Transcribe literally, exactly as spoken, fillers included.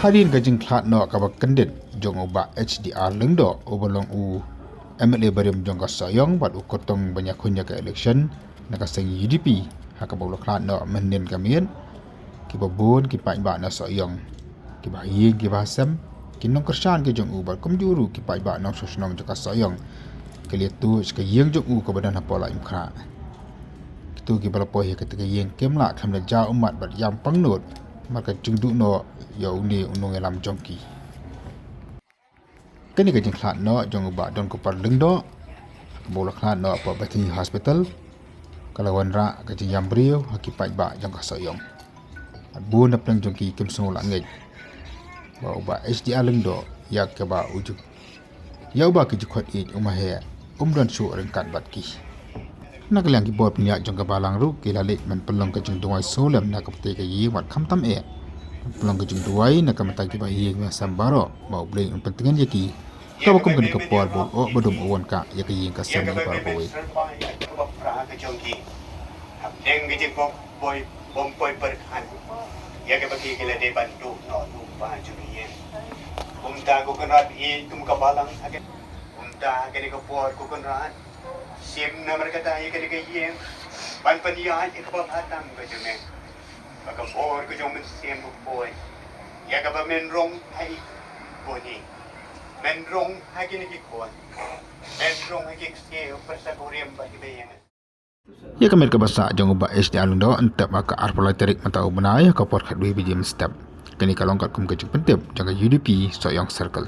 Hadien ka jingkhlad noh kaba kyndit jong u Bah H D R Lyngdoh uba long u M L A barim jong ka Sohiong bad u kyrtong ban ïakhun ïa ka election na ka seng U D P, ha kaba u la khlad noh mynhynnin ka miet, kiba bun ki paidbah na Sohiong, kiba ha ïing kiba ha sem, ki nongkyrshan ki jong u bad kumjuh ruh ki paidbah nongshong shnong jong ka Sohiong ki la tuh sha ka ïing jong u kaba don hapoh Laitumkhrah. Kito kiba la poi ha kata ka ïing kim lah khlem da jia ummat bad ïam pangnud namar ka jingduh noh ïa une u nongïalam jong ki. Kane ka jingkhlad noh jong u Bah Donkupar Lyngdoh, kaba u la khlad noh hapoh Bethany Hospital, ka la wanrah ka jingïam briew ha ki paidbah jong ka Sohiong. Bad bun na pdeng jong ki kim sngew lah ngeit ba u Bah H D R Lyngdoh ïa kaba u ju ïa uba ki ju khot ïeit u ma heh um don shuh ryngkat bad ki. Na ka liang ki bor pynïaid jong ka balang ruh ki la leit ban pynlong ka jingduwai sawlem na ka bynta ka ïing bad khamtam eh ban pynlong ka jingduwai na ka bynta kiba ha ïing ha sem baroh ba U Blei un pyntngen ïa ki, kaba kum kane ka por ba u Ohbadum u wan kah ïa ka ïing ka sem ïa baroh kawei. Hapdeng ka jingpoi, poi, bym poi pyrkhat ïa kaba ki la dei ban duh noh u kpa jong ki ïing. Kumta ko Kynrad ïeit kum ka balang ha ka, kumta ha kane ka por ko Kynrad, shim namar kata ïa kane ka ïing ban pynïaid ïa kaba bha tam ka jong me. Ba ka bor ka jong u Mynsiem u poi ïa kaba men rung ha i Boni, men rung ha kine ki khun, men rung ha ki ksiew pyrsa kurim bad kiba ïeng. Ïa ka met kaba sah jong u Bah H D R Lyngdoh yn tip ha ka arphew lai tarik mynta u bnai ha ka por khatwei baje mynstep. Kane ka long katkum ka jingpyntip jong ka U D P Sohiong Circle.